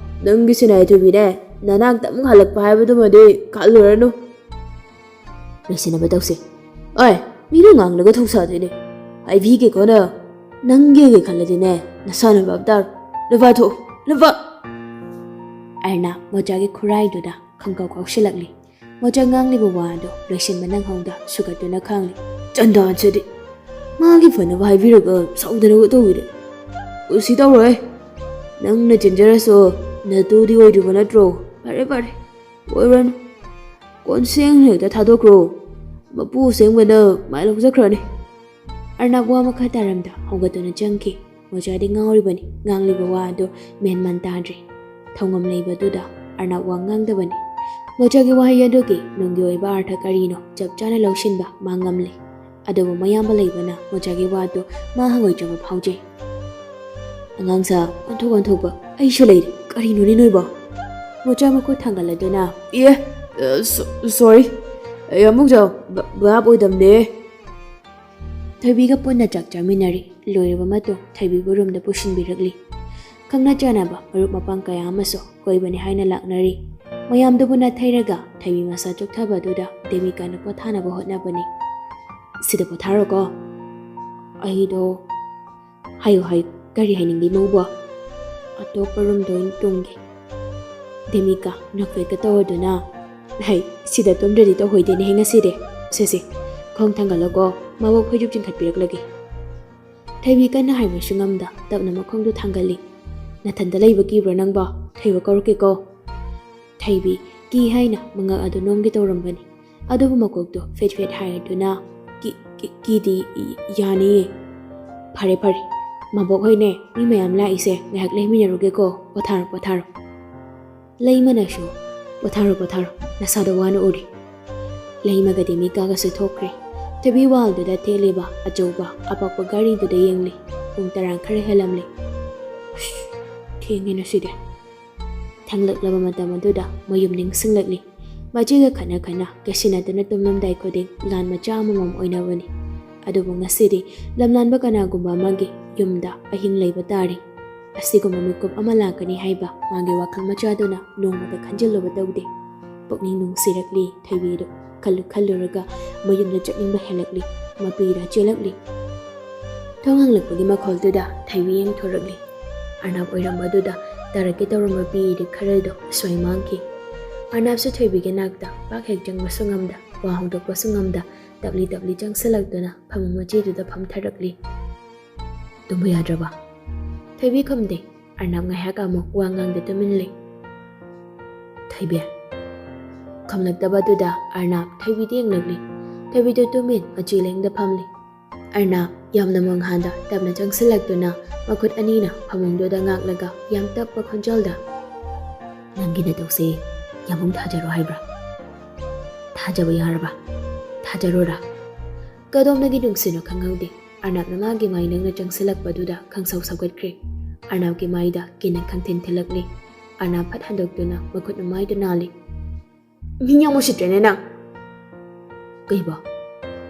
ꯅꯪꯒꯤ ꯁꯤꯅꯥꯏ ꯊꯣꯏꯕꯤꯅꯦ, ꯅꯅꯥꯛꯇ ꯑꯃꯨꯛ ꯍꯜꯂꯛꯄ ꯍꯥꯏꯕꯗꯨꯃꯗꯤ ꯈꯜꯂꯨꯔꯅꯨ꯫ ꯂꯣꯏꯁꯤꯟꯅꯕ ꯇꯧꯁꯦ꯫ ꯑꯣꯏ, ꯃꯤꯅ ꯉꯥꯡꯂꯒ ꯊꯧꯁꯥꯗꯣꯏꯅꯦ꯫ ꯍꯥꯏꯕꯤꯒꯦꯀꯣ ꯅꯪ꯫ ꯅꯪꯒꯤ ꯈꯜꯂꯗꯤꯅꯦ, ꯅꯁꯥꯅ ꯚꯥꯞ ꯇꯥꯔꯣ꯫ ꯂꯨꯄꯥ ꯊꯣꯛꯎ, ꯂꯨꯄꯥ꯫" ꯑꯔꯅꯥꯞ ꯃꯣꯆꯥꯒꯤ ꯈꯨꯔꯥꯏꯗꯨꯗ ꯈꯪꯀꯥꯎ ꯀꯥꯎꯁꯤꯜꯂꯛꯂꯤ꯫ ꯃꯣꯆꯥ ꯉꯥꯡꯂꯤꯕ ꯋꯥ ꯑꯗꯨ ꯂꯣꯏꯁꯤꯟꯕ ꯅꯪꯍꯧꯗ ꯁꯨꯒꯠꯇꯨꯅ ꯈꯥꯡꯂꯤ꯫ ꯆꯟꯗꯥꯟꯁꯤꯗꯤ ꯃꯥꯒꯤ ꯐꯅꯕ ꯍꯥꯏꯕꯤꯔꯒ ꯁꯥꯎꯗꯅꯕ ꯇꯧꯋꯤꯅꯦ꯫ ꯀꯨꯁꯤ ꯇꯧꯔꯣꯏ꯫ ꯅꯪꯅ ꯆꯦꯟꯖꯔꯁꯨ ꯅꯇꯨꯗꯤ ꯑꯣꯏꯗ꯭ꯔꯤꯕ ꯅꯠꯇ꯭ꯔꯣ? ꯐꯔꯦ, ꯐꯔꯦ꯫ ꯑꯣꯏꯔꯅꯨ꯫ ꯀꯣꯟꯁꯦꯡ ꯍꯦꯛꯇ ꯊꯥꯗꯣꯛꯈ꯭ꯔꯣ꯫ ꯃꯄꯨ ꯑꯁꯦꯡꯕꯅ ꯃꯥꯏ ꯂꯧꯖꯈ꯭ꯔꯅꯤ꯫ ꯑꯔꯅꯥꯞ ꯋꯥ ꯃꯈꯥ ꯇꯥꯔꯝꯗ ꯍꯧꯒꯠꯇꯨꯅ ꯆꯪꯈꯤ꯫ ꯃꯣꯆꯥꯗꯤ ꯉꯥꯎꯔꯤꯕꯅꯤ, ꯉꯥꯡꯂꯤꯕ ꯋꯥ ꯑꯗꯨ ꯃꯦꯟ ꯃꯥꯟ ꯇꯥꯗ꯭ꯔꯤ꯫ ꯊꯧꯉꯝ ꯂꯩꯕꯗꯨꯗ ꯑꯔꯅꯥꯞ ꯋꯥ ꯉꯥꯡꯗꯕꯅꯤ꯫ ꯃꯣꯆꯥꯒꯤ ꯋꯥꯍꯩ ꯑꯗꯨꯒꯤ ꯅꯨꯡꯒꯤ ꯑꯣꯏꯕ ꯑꯥꯔꯊ ꯀꯔꯤꯅꯣ ꯆꯞ ꯆꯥꯅ ꯂꯧꯁꯤꯟꯕ ꯃꯥ ꯉꯝꯂꯤ꯫ ꯑꯗꯨꯕꯨ ꯃꯌꯥꯝꯕ ꯂꯩꯕꯅ ꯃꯣꯆꯥꯒꯤ ꯋꯥꯗꯨ ꯃꯥ ꯍꯪꯒꯣꯏꯗ꯭ꯔꯕ ꯐꯥꯎꯖꯩ꯫ "ꯑꯉꯥꯡꯁꯥ, ꯑꯣꯟꯊꯣꯛ ꯑꯣꯟꯊꯣꯛꯄ, ꯑꯩꯁꯨ ꯂꯩꯔꯤ, ꯀꯔꯤꯅꯣꯅꯦ ꯅꯣꯏꯕꯣ?" ꯃꯣꯆꯥ ꯃꯈꯨꯠ ꯊꯥꯡꯒꯠꯂꯗꯨꯅ, "ꯑꯦ, ꯑ, ꯁꯣ-, ꯁꯣꯔꯤ, ꯑꯩ ꯑꯃꯨꯛ ꯖ-, ꯕ-, ꯚꯥꯞ ꯑꯣꯏꯗꯝꯅꯦ꯫" ꯊꯣꯏꯕꯤꯒ ꯄꯨꯟꯅ ꯆꯥꯛ ꯆꯥꯃꯤꯟꯅꯔꯤ꯫ ꯂꯣꯏꯔꯕ ꯃꯇꯨꯡ ꯊꯣꯏꯕꯤꯕꯨ ꯔꯨꯝꯗ ꯄꯨꯁꯤꯟꯕꯤꯔꯛꯂꯤ꯫ ꯈꯪꯅ ꯆꯥꯟꯅꯕ ꯃꯔꯨꯞ ꯃꯄꯥꯡ ꯀꯌꯥ ꯑꯃꯁꯨ ꯀꯣꯏꯕꯅꯤ ꯍꯥꯏꯅ ꯂꯥꯛꯅꯔꯤ꯫ ꯃꯌꯥꯝꯗꯨꯕꯨ ꯅꯥꯊꯩꯔꯒ ꯊꯣꯏꯕꯤ ꯃꯁꯥ ꯆꯣꯛꯊꯕꯗꯨꯗ ꯗꯦꯃꯤꯀꯥꯅ ꯄꯣꯊꯥꯅꯕ ꯍꯣꯠꯅꯕꯅꯤ꯫ "ꯁꯤꯗ ꯄꯣꯊꯥꯔꯣꯀꯣ꯫ ꯑꯩꯗꯣ"꯫ "ꯍꯥꯏꯌꯨ, ꯍꯥꯏꯌꯨ꯫" "ꯀꯔꯤ ꯍꯥꯏꯅꯤꯡꯂꯤ ꯃꯧꯕꯣ?" "ꯑꯇꯣꯞꯄ ꯔꯨꯝꯗ ꯑꯣꯏꯅ ꯇꯨꯝꯒꯦ꯫" ꯗꯦꯃꯤꯀꯥ ꯅꯣꯛꯐꯦꯠꯀ ꯇꯧꯔꯗꯨꯅ, "ꯍꯩ, ꯁꯤꯗ ꯇꯨꯝꯗ꯭ꯔꯗꯤ ꯇꯧꯍꯣꯏꯗꯦꯅꯦꯍꯦ ꯉꯁꯤꯗꯤ꯫ ꯁꯦ ꯁꯦ, ꯈꯣꯡ ꯊꯥꯡꯒꯠꯂꯣꯀꯣ, ꯃꯕꯣꯛ ꯐꯩꯖꯨꯞ ꯆꯤꯡꯈꯠꯄꯤꯔꯛꯂꯒꯦ꯫" ꯊꯣꯏꯕꯤ ꯀꯟꯅ ꯍꯥꯏꯕꯁꯨ ꯉꯝꯗ ꯇꯞꯅ ꯃꯈꯣꯡꯗꯨ ꯊꯥꯡꯒꯠꯂꯤ꯫ "ꯅꯊꯟꯗ ꯂꯩꯕ ꯀꯤꯕ꯭ꯔꯣ ꯅꯪꯕꯣ? ꯊꯣꯏꯕ ꯀꯧꯔꯛꯀꯦꯀꯣ꯫" ꯊꯣꯏꯕꯤ ꯀꯤ ꯍꯥꯏꯅ ꯃꯉꯛ ꯑꯗꯨ ꯅꯣꯝꯒꯦ ꯇꯧꯔꯝꯕꯅꯤ, ꯑꯗꯨꯕꯨ ꯃꯀꯣꯛꯇꯨ ꯐꯦꯠ ꯐꯦꯠ ꯍꯥꯏꯔꯗꯨꯅ, "ꯀꯤ-, ꯀꯤ-, ꯀꯤꯗꯤ ꯌꯥꯅꯤꯌꯦ꯫" "ꯐꯔꯦ ꯐꯔꯦ, ꯃꯕꯣꯛ ꯍꯣꯏꯅꯦ, ꯃꯤ ꯃꯌꯥꯝ ꯂꯥꯛꯏꯁꯦ, ꯉꯥꯏꯍꯥꯛ ꯂꯩꯃꯤꯟꯅꯔꯨꯒꯦꯀꯣ, ꯄꯣꯊꯥꯔꯣ ꯄꯣꯊꯥꯔꯣ꯫" ꯂꯩꯃꯅꯁꯨ, "ꯄꯣꯊꯥꯔꯣ ꯄꯣꯊꯥꯔꯣ, ꯅꯁꯥꯗꯣ ꯋꯥꯅ ꯎꯔꯤ꯫" ꯂꯩꯃꯒ ꯗꯦꯃꯤꯀꯥꯒꯁꯨ ꯊꯣꯛꯈ꯭ꯔꯦ꯫ ꯊꯣꯏꯕꯤ ꯋꯥꯜꯗꯨꯗ ꯊꯦꯠꯂꯤꯕ ꯑꯆꯧꯕ ꯑꯄꯥꯛꯄ ꯒꯥꯔꯤꯗꯨꯗ ꯌꯦꯡꯂꯤ꯫ ꯄꯨꯡ ꯇꯔꯥ ꯈꯔ ꯍꯦꯜꯂꯝꯂꯦ꯫ "ꯎꯁ, ꯊꯦꯡꯉꯦ ꯉꯁꯤꯗꯤ꯫" ꯊꯦꯡꯂꯛꯂꯕ ꯃꯇꯝ ꯑꯗꯨꯗ ꯃꯌꯨꯝ ꯅꯤꯡꯁꯤꯡꯂꯛꯂꯤ꯫ ꯃꯆꯦꯒ ꯈꯠꯅ ꯈꯠꯅ ꯀꯦꯁꯤꯟꯅꯗꯨꯅ ꯇꯨꯝꯂꯝꯗꯥꯏ ꯈꯨꯗꯤꯡ ꯂꯥꯟ ꯃꯆꯥ ꯑꯃꯃꯝ ꯑꯣꯏꯅꯕꯅꯤ꯫ ꯑꯗꯨꯕꯨ ꯉꯁꯤꯗꯤ ꯂꯝꯂꯥꯟꯕ ꯀꯅꯥꯒꯨꯝꯕ ꯑꯃꯒꯤ ꯌꯨꯝꯗ ꯑꯍꯤꯡ ꯂꯩꯕ ꯇꯥꯔꯦ꯫ ꯑꯁꯤꯒꯨꯝꯕ ꯃꯤꯀꯨꯞ ꯑꯃ ꯂꯥꯛꯀꯅꯤ ꯍꯥꯏꯕ ꯃꯥꯒꯤ ꯋꯥꯈꯜ ꯃꯆꯥꯗꯨꯅ ꯅꯣꯡꯃꯇ ꯈꯟꯖꯤꯜꯂꯨꯕ ꯇꯧꯗꯦ꯫ ꯄꯨꯛꯅꯤꯡ ꯅꯨꯡꯁꯤꯔꯛꯂꯤ ꯊꯣꯏꯕꯤꯗꯨ꯫ ꯈꯜꯂꯨ ꯈꯜꯂꯨꯔꯒ ꯃꯌꯨꯝꯗ ꯆꯠꯅꯤꯡꯕ ꯍꯦꯜꯂꯛꯂꯤ꯫ ꯃꯄꯤꯗ ꯆꯦꯜꯂꯛꯂꯤ꯫ ꯊꯣꯡ ꯍꯥꯡꯂꯛꯄꯒꯤ ꯃꯈꯣꯜꯗꯨꯗ ꯊꯣꯏꯕꯤ ꯌꯦꯡꯊꯣꯔꯛꯂꯤ꯫ ꯑꯔꯅꯥꯞ ꯑꯣꯏꯔꯝꯕꯗꯨꯗ ꯇꯥꯔꯛꯀꯦ ꯇꯧꯔꯝꯕ ꯄꯤꯔꯤꯗꯨ ꯈꯔꯗꯣ ꯁ꯭ꯋꯥꯏ ꯃꯥꯡꯈꯤ꯫ ꯑꯔꯅꯥꯞꯁꯨ ꯊꯣꯏꯕꯤꯒꯤ ꯅꯥꯛꯇ ꯄꯥꯛ ꯍꯦꯛ ꯆꯪꯕꯁꯨ ꯉꯝꯗ, ꯋꯥ ꯍꯧꯗꯣꯛꯄꯁꯨ ꯉꯝꯗ, ꯇꯞꯂꯤ ꯇꯞꯂꯤ ꯆꯪꯁꯤꯜꯂꯛꯇꯨꯅ ꯐꯃꯨꯡ ꯃꯆꯦꯗꯨꯗ ꯐꯝꯊꯔꯛꯂꯤ꯫ "ꯇꯨꯝꯕ ꯌꯥꯗ꯭ꯔꯕ?" ꯊꯣꯏꯕꯤ ꯈꯨꯝꯗꯦ꯫ ꯑꯔꯅꯥꯞ ꯉꯥꯏꯍꯥꯛ ꯑꯃꯨꯛ ꯋꯥ ꯉꯥꯡꯗ ꯇꯨꯃꯤꯟ ꯂꯩ꯫ "ꯊꯣꯏꯕꯤ?" ꯈꯨꯝꯂꯛꯇꯕꯗꯨꯗ ꯑꯔꯅꯥꯞ ꯊꯣꯏꯕꯤꯗ ꯌꯦꯡꯂꯛꯂꯤ꯫ ꯊꯣꯏꯕꯤꯗꯨ ꯇꯨꯃꯤꯟ ꯃꯆꯤ ꯂꯦꯡꯗ ꯐꯝꯂꯤ꯫ ꯑꯔꯅꯥꯞ ꯌꯥꯝꯅ ꯃꯣꯡꯍꯥꯟꯗ ꯇꯞꯅ ꯆꯪꯁꯤꯜꯂꯛꯇꯨꯅ ꯃꯈꯨꯠ ꯑꯅꯤꯅ ꯐꯃꯨꯡꯗꯨꯗ ꯉꯥꯛꯂꯒ ꯌꯥꯝ ꯇꯞꯄ ꯈꯣꯟꯖꯦꯜꯗ, "ꯅꯪꯒꯤ ꯅꯇꯧꯁꯦ ꯌꯥꯝꯕꯨꯡ ꯊꯥꯖꯔꯣ ꯍꯥꯏꯕ꯭ꯔꯥ? ꯊꯥꯖꯕ ꯌꯥꯔꯕ? ꯊꯥꯖꯔꯣꯔꯥ?" ꯀꯗꯣꯝꯗꯒꯤ ꯅꯨꯡꯁꯤꯅꯣ ꯈꯪꯍꯧꯗꯦ꯫ ꯑꯔꯅꯥꯞꯅ ꯃꯥꯒꯤ ꯃꯥꯏ ꯅꯛꯅ ꯆꯪꯁꯤꯜꯂꯛꯄꯗꯨꯗ ꯈꯪꯁꯧ ꯁꯧꯒꯠꯈ꯭ꯔꯦ꯫ ꯑꯔꯅꯥꯞꯀꯤ ꯃꯥꯏꯗ ꯀꯤꯟꯅ ꯈꯪꯊꯤꯟ ꯊꯤꯜꯂꯛꯂꯤ꯫ ꯑꯔꯅꯥꯞ ꯐꯠ ꯍꯟꯗꯣꯛꯇꯨꯅ ꯃꯈꯨꯠꯅ ꯃꯥꯏꯗꯨ ꯅꯥꯜꯂꯤ꯫ "ꯃꯤ ꯌꯥꯝ ꯎꯁꯤꯠꯇ꯭ꯔꯦꯅꯦ ꯅꯪ!" "ꯀꯩꯕꯣ?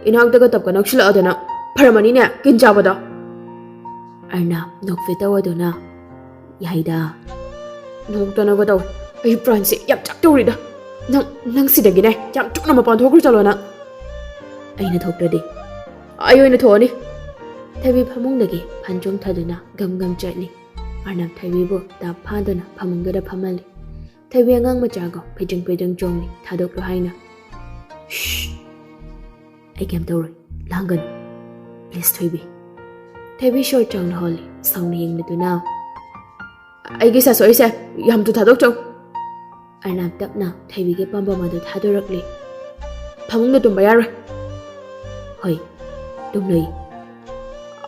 ꯏꯅꯥꯛꯇꯒ ꯇꯞꯀ ꯅꯛꯁꯤꯜꯂꯛꯑꯗꯅ ꯐꯔꯝꯃꯅꯤꯅꯦ ꯀꯤꯟ ꯆꯥꯕꯗꯣ!" ꯑꯔꯅꯥꯞ ꯅꯣꯛꯐꯦꯠ ꯇꯧꯔꯗꯨꯅ, "ꯌꯥꯏꯗ꯫ ꯅꯣꯛꯇꯅꯒ ꯇꯧ꯫ ꯑꯩ ꯄ꯭ꯔꯥꯟꯁꯦ ꯌꯥꯝ ꯆꯥꯛꯇꯧꯔꯤꯗ꯫ ꯅꯪ, ꯅꯪ ꯁꯤꯗꯒꯤꯅꯦ ꯌꯥꯝ ꯊꯨꯅ ꯃꯄꯥꯟ ꯊꯣꯛꯈ꯭ꯔ ꯆꯠꯂꯣ ꯅꯪ꯫" "ꯑꯩꯅ ꯊꯣꯛꯇ꯭ꯔꯗꯤ?" "ꯑꯩ ꯑꯣꯏꯅ ꯊꯣꯛꯑꯅꯤ꯫ ꯊꯣꯏꯕꯤ ꯐꯃꯨꯡꯗꯒꯤ ꯐꯟ ꯆꯣꯡꯊꯗꯨꯅ ꯒꯝ ꯒꯝ ꯆꯠꯂꯤ꯫ ꯑꯔꯅꯕ ꯊꯣꯏꯕꯤꯕꯨ ꯗꯥꯞ ꯐꯥꯗꯨꯅ ꯐꯃꯨꯡꯗꯨꯗ ꯐꯝꯍꯜꯂꯤ꯫ ꯊꯣꯏꯕꯤ ꯑꯉꯥꯡ ꯃꯆꯥꯒꯨꯝ ꯐꯩꯗ꯭ꯔꯪ ꯐꯩꯗ꯭ꯔꯪ ꯆꯣꯡꯂꯤ꯫ "ꯊꯥꯗꯣꯛꯂꯨ" ꯍꯥꯏꯅ꯫ "ꯁ꯭ꯁ! ꯑꯩ ꯀꯩꯝ ꯇꯧꯔꯣꯏ꯫ ꯂꯥꯡꯒꯅꯨ꯫ ꯄ꯭ꯂꯤꯖ, ꯊꯣꯏꯕꯤ꯫" ꯊꯣꯏꯕꯤ ꯁꯣꯔ ꯆꯥꯎꯅ ꯍꯣꯜꯂꯤ꯫ ꯁꯥꯎꯅ ꯌꯦꯡꯂꯗꯨꯅ, "ꯑꯩꯒꯤ ꯏꯁꯥ ꯁꯣꯛꯏꯁꯦ ꯌꯥꯝ ꯊꯨ ꯊꯥꯗꯣꯛꯆꯧ꯫" ꯑꯔꯅꯕ ꯇꯞꯅ ꯊꯣꯏꯕꯤꯒꯤ ꯄꯥꯝꯕꯣꯝ ꯑꯗꯨ ꯊꯥꯗꯣꯔꯛꯂꯤ꯫ "ꯐꯃꯨꯡꯗ ꯇꯨꯝꯕ ꯌꯥꯔꯣꯏ꯫" "ꯍꯣꯏ, ꯇꯨꯝꯂꯣꯏ꯫"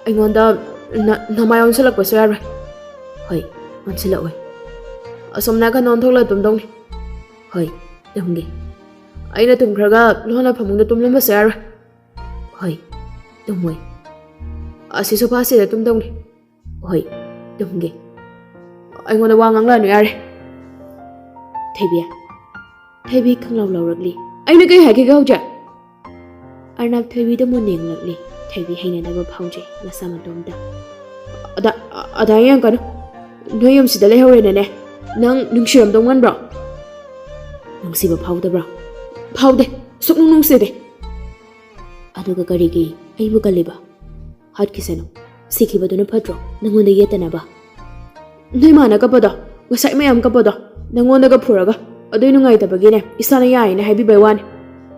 "ꯑꯩꯉꯣꯟꯗ ꯅ-, ꯅꯃꯥꯏ ꯑꯣꯟꯁꯤꯜꯂꯛꯄꯁꯨ ꯌꯥꯔꯣꯏ꯫" "ꯍꯣꯏ, ꯑꯣꯟꯁꯤꯜꯂꯛꯑꯣꯏ꯫" "ꯑꯁꯣꯝ ꯅꯥꯀꯟ ꯑꯣꯟꯊꯣꯛꯂ ꯇꯨꯝꯗꯧꯅꯤ꯫" "ꯍꯣꯏ, ꯇꯨꯝꯒꯦ꯫" "ꯑꯩꯅ ꯇꯨꯝꯈ꯭ꯔꯒ ꯂꯣꯟꯅ ꯐꯃꯨꯡꯗ ꯇꯨꯝꯂꯝꯕꯁꯨ ꯌꯥꯔꯣꯏ꯫" "ꯍꯣꯏ, ꯇꯨꯝꯃꯣꯏ꯫" "ꯑꯁꯤ ꯁꯣꯐꯥꯁꯤꯗ ꯇꯨꯝꯗꯧꯅꯤ꯫" "ꯍꯣꯏ, ꯇꯨꯝꯒꯦ꯫" "ꯑꯩꯉꯣꯟꯗ ꯋꯥ ꯉꯥꯡꯂꯛꯑꯅꯨ ꯌꯥꯔꯦ꯫" "ꯊꯣꯏꯕꯤ꯫" ꯊꯣꯏꯕꯤ ꯈꯪꯂꯥꯎ ꯂꯥꯎꯔꯛꯂꯤ꯫ "ꯑꯩꯅ ꯀꯩ ꯍꯥꯏꯈꯤꯒꯦ ꯍꯧꯖꯤꯛ?" ꯑꯔꯅꯕ ꯊꯣꯏꯕꯤꯗ ꯃꯨꯟꯅ ꯌꯦꯡꯂꯛꯂꯤ꯫ ꯊꯣꯏꯕꯤ ꯍꯩꯅꯗꯕ ꯐꯥꯎꯖꯩ ꯃꯁꯥ ꯃꯇꯣꯝꯇ꯫ "ꯑꯗꯥ, ꯑꯗꯥ ꯌꯦꯡꯀꯅꯨ꯫ ꯅꯣꯏ ꯌꯨꯝꯁꯤꯗ ꯂꯩꯍꯧꯔꯦꯅꯅꯦ꯫ ꯅꯪ ꯅꯨꯡꯁꯤꯔꯝꯗꯧ ꯃꯥꯟꯕ꯭ꯔꯣ?" "ꯅꯨꯡꯁꯤꯕ ꯐꯥꯎꯗꯕ꯭ꯔꯣ?" "ꯐꯥꯎꯗꯦ꯫ ꯁꯨꯛꯅꯨꯡ ꯅꯨꯡꯁꯤꯗꯦ꯫" "ꯑꯗꯨꯒ ꯀꯔꯤꯒꯤ ꯑꯩꯕꯨ ꯀꯜꯂꯤꯕ? ꯍꯥꯠꯈꯤꯁꯅꯨ꯫ ꯁꯤꯈꯤꯕꯗꯨꯅ ꯐꯠꯇ꯭ꯔꯣ, ꯅꯪꯉꯣꯟꯗ ꯌꯦꯠꯇꯅꯕ?" "ꯅꯣꯏ ꯃꯥꯅ ꯀꯞꯄꯗꯣ ꯉꯁꯥꯏ ꯃꯌꯥꯝ ꯀꯞꯄꯗꯣ ꯅꯪꯉꯣꯟꯗꯒ ꯐꯨꯔꯒ ꯑꯗꯨꯏ ꯅꯨꯡꯉꯥꯏꯇꯕꯒꯤꯅꯦ ꯏꯁꯥꯅ ꯌꯥꯏꯌꯦꯅ ꯍꯥꯏꯕꯤꯕꯩ ꯋꯥꯅꯤ꯫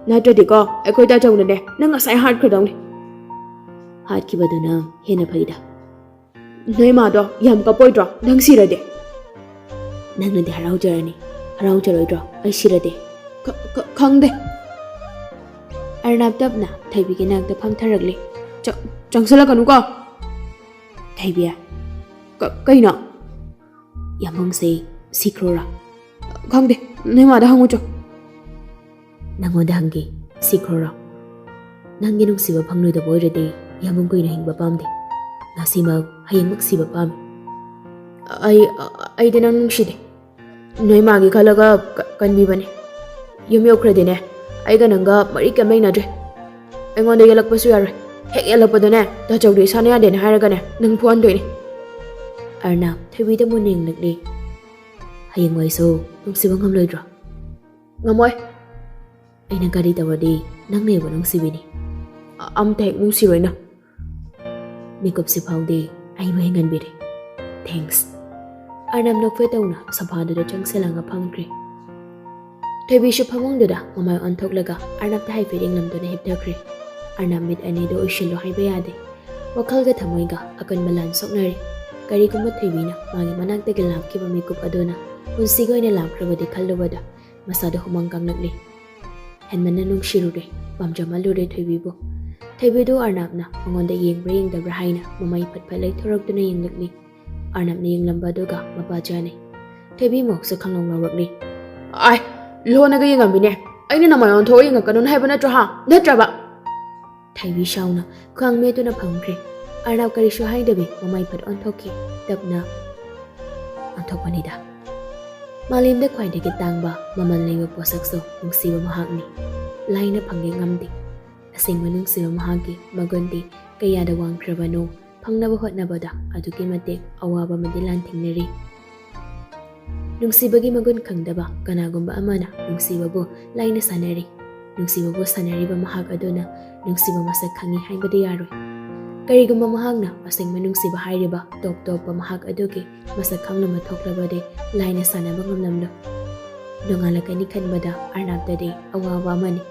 ꯅꯠꯇ꯭ꯔꯗꯤꯀꯣ ꯑꯩꯈꯣꯏ ꯇꯥꯆꯧꯅꯅꯦ ꯅꯪ ꯉꯁꯥꯏ ꯍꯥꯠꯈ꯭ꯔꯗꯧꯅꯤ꯫" "ꯍꯥꯠꯈꯤꯕꯗꯨꯅ ꯍꯦꯟꯅ ꯐꯩꯗ꯫" "ꯅꯣꯏ ꯃꯥꯗꯣ ꯌꯥꯝ ꯀꯞꯄꯣꯏꯗ꯭ꯔꯣ ꯅꯪ ꯁꯤꯔꯗꯤ?" "ꯅꯪꯅꯗꯤ ꯍꯔꯥꯎꯖꯔꯅꯤ, ꯍꯔꯥꯎꯖꯔꯣꯏꯗ꯭ꯔꯣ ꯑꯩ ꯁꯤꯔꯗꯤ?" "ꯈ-, ꯈ-, ꯈꯪꯗꯦ꯫" ꯑꯔꯅꯕ ꯇꯞꯅ ꯊꯣꯏꯕꯤꯒꯤ ꯅꯥꯛꯇ ꯐꯝꯊꯔꯛꯂꯤ꯫ "ꯆ-, ꯆꯪꯁꯤꯜꯂꯛꯀꯅꯨꯀꯣ꯫" "ꯊꯣꯏꯕꯤ꯫" "ꯀ-, ꯀꯩꯅꯣ?" "ꯌꯥꯝꯕꯨꯡꯁꯦ ꯁꯤꯈ꯭ꯔꯣꯔꯥ?" "ꯈꯪꯗꯦ, ꯅꯣꯏ ꯃꯥꯗ ꯍꯪꯉꯨꯆꯣ꯫" "ꯅꯪꯉꯣꯟꯗ ꯍꯪꯒꯦ, ꯁꯤꯈ꯭ꯔꯣꯔꯣ? ꯅꯪꯒꯤ ꯅꯨꯡꯁꯤꯕ ꯐꯪꯂꯣꯏꯗꯕ ꯑꯣꯏꯔꯗꯤ ꯌꯥꯝꯕꯨꯡ ꯀꯨꯏꯅ ꯍꯤꯡꯕ ꯄꯥꯝꯗꯦ꯫ ꯉꯁꯤꯃꯛ, ꯍꯌꯦꯡꯃꯛ ꯁꯤꯕ ꯄꯥꯝꯃꯤ꯫" "ꯑꯩ, ꯑꯩꯗꯤ ꯅꯪ ꯅꯨꯡꯁꯤꯗꯦ꯫ ꯅꯣꯏ ꯃꯥꯒꯤ ꯈꯜꯂꯒ ꯀ-, ꯀꯟꯕꯤꯕꯅꯦ꯫ ꯌꯨꯝ ꯌꯧꯈ꯭ꯔꯗꯤꯅꯦ, ꯑꯩꯒ ꯅꯪꯒ ꯃꯔꯤ ꯀꯩꯝ ꯂꯩꯅꯗ꯭ꯔꯦ꯫ ꯑꯩꯉꯣꯟꯗ ꯌꯦꯜꯂꯛꯄꯁꯨ ꯌꯥꯔꯣꯏ꯫ ꯍꯦꯛ ꯌꯦꯜꯂꯛꯄꯗꯅꯦ, ꯇꯥꯆꯧꯗꯣ ꯏꯁꯥꯅ ꯌꯥꯗꯦꯅ ꯍꯥꯏꯔꯒꯅꯦ, ꯅꯪ ꯐꯨꯍꯟꯗꯣꯏꯅꯦ꯫" ꯑꯔꯅꯕ ꯊꯣꯏꯕꯤꯗ ꯃꯨꯟꯅ ꯌꯦꯡꯂꯛꯂꯤ꯫ "ꯍꯌꯦꯡꯋꯥꯏꯁꯨ ꯅꯨꯡꯁꯤꯕ ꯉꯝꯂꯣꯏꯗ꯭ꯔꯣ?" "ꯉꯝꯃꯣꯏ꯫" "ꯑꯩꯅ ꯀꯔꯤ ꯇꯧꯔꯗꯤ ꯅꯪꯅ ꯑꯩꯕꯨ ꯅꯨꯡꯁꯤꯕꯤꯅꯤ?" "ꯑ-, ꯑꯝꯇ ꯍꯦꯛ ꯅꯨꯡꯁꯤꯔꯣꯏ ꯅꯪ꯫" ꯃꯤꯀꯨꯞꯁꯤ ꯐꯥꯎꯗꯦ, ꯑꯩꯕꯨ ꯍꯤꯡꯍꯟꯕꯤꯔꯦ꯫ Thanks꯫ ꯑꯔꯅꯕ ꯅꯣꯛꯐꯦꯠ ꯇꯧꯅ ꯁꯣꯐꯥꯗꯨꯗ ꯆꯪꯁꯤꯜꯂꯒ ꯐꯝꯈ꯭ꯔꯦ꯫ ꯊꯣꯏꯕꯤꯁꯨ ꯐꯃꯨꯡꯗꯨꯗ ꯃꯃꯥꯏ ꯑꯣꯟꯊꯣꯛꯂꯒ ꯑꯔꯅꯕꯇ ꯍꯥꯏꯐꯦꯠ ꯌꯦꯡꯂꯝꯗꯨꯅ ꯍꯤꯞꯊꯈ꯭ꯔꯦ꯫ ꯑꯔꯅꯕ ꯃꯤꯠ ꯑꯅꯤꯗꯨ ꯎꯏꯁꯤꯜꯂꯨ ꯍꯥꯏꯕ ꯌꯥꯗꯦ꯫ ꯋꯥꯈꯜꯒ ꯊꯃꯣꯏꯒ ꯑꯀꯟꯕ ꯂꯥꯟ ꯁꯣꯛꯅꯔꯦ꯫ ꯀꯔꯤꯒꯨꯝꯕ ꯊꯣꯏꯕꯤꯅ ꯃꯥꯒꯤ ꯃꯅꯥꯛꯇꯒꯤ ꯂꯥꯞꯈꯤꯕ ꯃꯤꯀꯨꯞ ꯑꯗꯨꯅ ꯄꯨꯟꯁꯤꯒꯤ ꯑꯣꯏꯅ ꯂꯥꯞꯈ꯭ꯔꯕꯗꯤ ꯈꯜꯂꯨꯕꯗ ꯃꯁꯥꯗ ꯍꯨꯃꯥꯡ ꯀꯥꯡꯂꯛꯂꯦ꯫ ꯍꯦꯟꯃꯟꯅ ꯅꯨꯡꯁꯤꯔꯨꯔꯦ, ꯄꯥꯝꯖꯃꯜꯂꯨꯔꯦ ꯊꯣꯏꯕꯤꯕꯨ꯫ ꯊꯣꯏꯕꯤꯗꯨ ꯑꯔꯅꯕꯅ ꯃꯉꯣꯟꯗ ꯌꯦꯡꯕ꯭ꯔꯥ ꯌꯦꯡꯗꯕ꯭ꯔꯥ ꯍꯥꯏꯅ ꯃꯃꯩ ꯐꯠ ꯐꯠ ꯂꯩꯊꯣꯔꯛꯇꯨꯅ ꯌꯦꯡꯂꯛꯂꯤ꯫ ꯑꯔꯅꯕꯅ ꯌꯦꯡꯂꯝꯕ ꯑꯗꯨꯒ ꯃꯄꯥ ꯆꯥꯅꯩ꯫ ꯊꯣꯏꯕꯤ ꯃꯣꯛꯁꯨ ꯈꯪꯂꯧ ꯂꯧꯔꯛꯂꯤ꯫ "ꯑꯥꯏ, ꯂꯣꯟꯅꯒ ꯌꯦꯡꯉꯝꯃꯤꯅꯦ꯫ ꯑꯩꯅ ꯅꯃꯥꯏ ꯑꯣꯟꯊꯣꯛꯑ ꯌꯦꯡꯉꯛꯀꯅꯨꯅ ꯍꯥꯏꯕ ꯅꯠꯇ꯭ꯔꯣ, ꯍꯥ? ꯅꯠꯇ꯭ꯔꯕ?" ꯊꯣꯏꯕꯤ ꯁꯥꯎꯅ ꯈ꯭ꯋꯥꯡ ꯃꯦꯠꯇꯨꯅ ꯐꯝꯈ꯭ꯔꯦ꯫ ꯑꯔꯅꯕ ꯀꯔꯤꯁꯨ ꯍꯥꯏꯗꯕꯤ ꯃꯃꯩ ꯐꯠ ꯑꯣꯟꯊꯣꯛꯈꯤ꯫ ꯇꯞꯅ ꯑꯣꯟꯊꯣꯛꯄꯅꯤꯗ꯫ ꯃꯥꯂꯦꯝꯗ ꯈ꯭ꯋꯥꯏꯗꯒꯤ ꯇꯥꯡꯕ ꯃꯃꯜ ꯂꯩꯕ ꯄꯣꯠꯁꯛꯁꯨ ꯅꯨꯡꯁꯤꯕ ꯃꯍꯥꯛꯅꯤ꯫ ꯂꯥꯏꯅ ꯐꯪꯒꯦ ꯉꯝꯗꯦ꯫ ꯑꯁꯦꯡꯕ ꯅꯨꯡꯁꯤꯕ ꯃꯍꯥꯛꯀꯤ ꯃꯒꯨꯟꯗꯤ ꯀꯌꯥꯗ ꯋꯥꯡꯈ꯭ꯔꯕꯅꯣ, ꯐꯪꯅꯕ ꯍꯣꯠꯅꯕꯗ ꯑꯗꯨꯛꯀꯤ ꯃꯇꯤꯛ ꯑꯋꯥꯕ ꯑꯃꯗꯤ ꯂꯥꯟꯊꯦꯡꯅꯔꯤ꯫ ꯅꯨꯡꯁꯤꯕꯒꯤ ꯃꯒꯨꯟ ꯈꯪꯗꯕ ꯀꯅꯥꯒꯨꯝꯕ ꯑꯃꯅ ꯅꯨꯡꯁꯤꯕꯕꯨ ꯂꯥꯏꯅ ꯁꯥꯟꯅꯔꯤ꯫ ꯅꯨꯡꯁꯤꯕꯕꯨ ꯁꯥꯟꯅꯔꯤꯕ ꯃꯍꯥꯛ ꯑꯗꯨꯅ ꯅꯨꯡꯁꯤꯕ ꯃꯁꯛ ꯈꯪꯉꯤ ꯍꯥꯏꯕꯗꯤ ꯌꯥꯔꯣꯏ꯫ ꯀꯔꯤꯒꯨꯝꯕ ꯃꯍꯥꯛꯅ ꯑꯁꯦꯡꯕ ꯅꯨꯡꯁꯤꯕ ꯍꯥꯏꯔꯤꯕ ꯇꯣꯞ ꯇꯣꯞꯄ ꯃꯍꯥꯛ ꯑꯗꯨꯒꯤ ꯃꯁꯛ ꯈꯪꯂꯝꯕ ꯊꯣꯛꯂꯕꯗꯤ ꯂꯥꯏꯅ ꯁꯥꯟꯅꯕ ꯉꯝꯂꯝꯂꯣꯏ꯫ ꯅꯣꯡꯉꯥꯜꯂꯛꯀꯅꯤ ꯈꯟꯕꯗ ꯑꯔꯅꯕꯇꯗꯤ ꯑꯋꯥꯕ ꯑꯃꯅꯤ꯫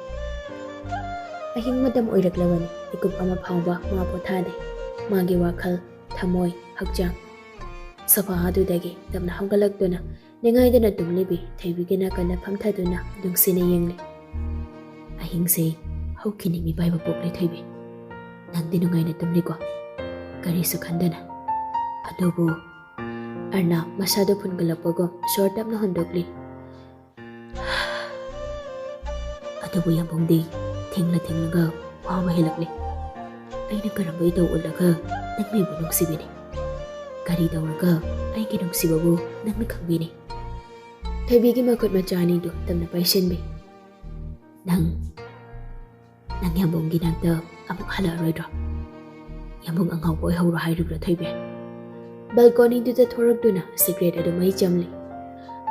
ꯑꯍꯤꯡ ꯃꯇꯝ ꯑꯣꯏꯔꯛꯂꯕꯅꯤ꯫ ꯃꯤꯀꯨꯞ ꯑꯃ ꯐꯥꯎꯕ ꯃꯥ ꯄꯣꯊꯥꯗꯦ꯫ ꯃꯥꯒꯤ ꯋꯥꯈꯜ, ꯊꯃꯣꯏ, ꯍꯛꯆꯥꯡ꯫ ꯁꯣꯐꯥ ꯑꯗꯨꯗꯒꯤ ꯇꯞꯅ ꯍꯧꯒꯠꯂꯛꯇꯨꯅ ꯅꯤꯡꯉꯥꯏꯗꯅ ꯇꯨꯝꯂꯤꯕꯤ ꯊꯣꯏꯕꯤꯒꯤ ꯅꯥꯀꯟꯗ ꯐꯝꯊꯗꯨꯅ ꯅꯨꯡꯁꯤꯅ ꯌꯦꯡꯂꯤ꯫ "ꯑꯍꯤꯡꯁꯦ ꯍꯧꯈꯤꯅꯤ ꯃꯤꯄꯥꯏꯕ ꯄꯣꯛꯂꯦ ꯊꯣꯏꯕꯤ꯫ ꯅꯪꯗꯤ ꯅꯨꯡꯉꯥꯏꯅ ꯇꯨꯝꯂꯤꯀꯣ? ꯀꯔꯤꯁꯨ ꯈꯟꯗꯅ꯫ ꯑꯗꯨꯕꯨ," ꯑꯔꯅꯕ ꯃꯁꯥꯗꯣ ꯐꯨꯟꯒꯠꯂꯛꯄꯒꯨꯝ ꯁꯣꯔ ꯇꯞꯅ ꯍꯣꯟꯗꯣꯛꯂꯤ꯫ "ꯑꯗꯨꯕꯨ ꯌꯥꯝꯕꯨꯡꯗꯤ ꯊꯦꯡꯂ ꯊꯦꯡꯂꯒ ꯋꯥꯕ ꯍꯦꯜꯂꯛꯂꯦ꯫ ꯑꯩꯅ ꯀꯔꯝꯕ ꯏꯇꯧ ꯎꯠꯂꯒ ꯅꯪꯅ ꯑꯩꯕꯨ ꯅꯨꯡꯁꯤꯕꯤꯅꯤ? ꯀꯔꯤ ꯇꯧꯔꯒ ꯑꯩꯒꯤ ꯅꯨꯡꯁꯤꯕꯕꯨ ꯅꯪꯅ ꯈꯪꯕꯤꯅꯤ?" ꯊꯣꯏꯕꯤꯒꯤ ꯃꯈꯨꯠ ꯃꯆꯥ ꯑꯅꯤꯗꯨ ꯇꯞꯅ ꯄꯥꯏꯁꯤꯟꯕꯤ꯫ "ꯅꯪ, ꯅꯪ ꯌꯥꯝꯕꯨꯡꯒꯤ ꯅꯥꯛꯇ ꯑꯃꯨꯛ ꯍꯜꯂꯛꯑꯔꯣꯏꯗ꯭ꯔꯣ? ꯌꯥꯝꯕꯨꯡ ꯑꯉꯥꯎꯕ ꯑꯣꯏꯍꯧꯔꯣ ꯍꯥꯏꯔꯤꯕ꯭ꯔꯣ ꯊꯣꯏꯕꯤ?" ꯕꯦꯜꯀꯣꯅꯤꯗꯨꯗ ꯊꯣꯔꯛꯇꯨꯅ ꯁꯤꯒꯔꯦꯠ ꯑꯗꯨ ꯃꯩ ꯆꯝꯂꯤ꯫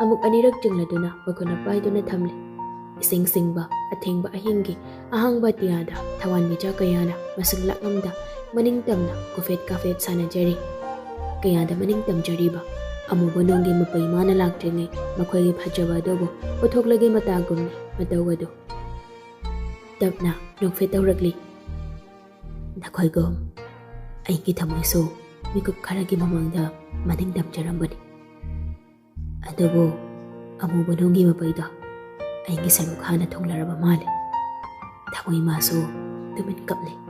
ꯑꯃꯨꯛ ꯑꯅꯤꯔꯛ ꯆꯤꯡꯂꯗꯨꯅ ꯃꯈꯨꯠꯅ ꯄꯥꯏꯗꯨꯅ ꯊꯝꯂꯤ꯫ ꯏꯁꯤꯡ ꯁꯤꯡꯕ ꯑꯊꯦꯡꯕ ꯑꯍꯤꯡꯒꯤ ꯑꯍꯥꯡꯕ ꯑꯇꯤꯌꯥꯗ ꯊꯋꯥꯟꯃꯤꯆꯥꯛ ꯀꯌꯥꯅ ꯃꯁꯤꯡ ꯂꯥꯛꯂꯝꯗ ꯃꯅꯤꯡ ꯇꯝꯅ ꯀꯣꯐꯦꯠ ꯀꯥꯐꯦꯠ ꯁꯥꯟꯅꯖꯔꯤ꯫ ꯀꯌꯥꯗ ꯃꯅꯤꯡ ꯇꯝꯖꯔꯤꯕ ꯑꯃꯨꯕ ꯅꯣꯡꯒꯤ ꯃꯄꯩ ꯃꯥꯅ ꯂꯥꯛꯇ꯭ꯔꯤꯉꯩ ꯃꯈꯣꯏꯒꯤ ꯐꯖꯕ ꯑꯗꯨꯕꯨ ꯎꯠꯊꯣꯛꯂꯒꯦ ꯃꯇꯥꯒꯨꯝꯅꯤ ꯃꯇꯧ ꯑꯗꯨ꯫ ꯇꯞꯅ ꯅꯣꯛꯐꯦꯠ ꯇꯧꯔꯛꯂꯤ꯫ ꯅꯈꯣꯏꯒꯨꯝ ꯑꯩꯒꯤ ꯊꯃꯣꯏꯁꯨ ꯃꯤꯀꯨꯞ ꯈꯔꯒꯤ ꯃꯃꯥꯡꯗ ꯃꯅꯤꯡ ꯇꯝꯖꯔꯝꯕꯅꯤ꯫ ꯑꯗꯨꯕꯨ ꯑꯃꯨꯕ ꯅꯣꯡꯒꯤ ꯃꯄꯩꯗꯣ ꯑꯩꯒꯤ ꯁꯔꯨꯛ ꯍꯥꯟꯅ ꯊꯨꯡꯂꯔꯕ ꯃꯥꯜꯂꯦ꯫ ꯊꯃꯣꯏ ꯃꯥꯁꯨ ꯇꯨꯃꯤꯟ ꯀꯞꯂꯦ꯫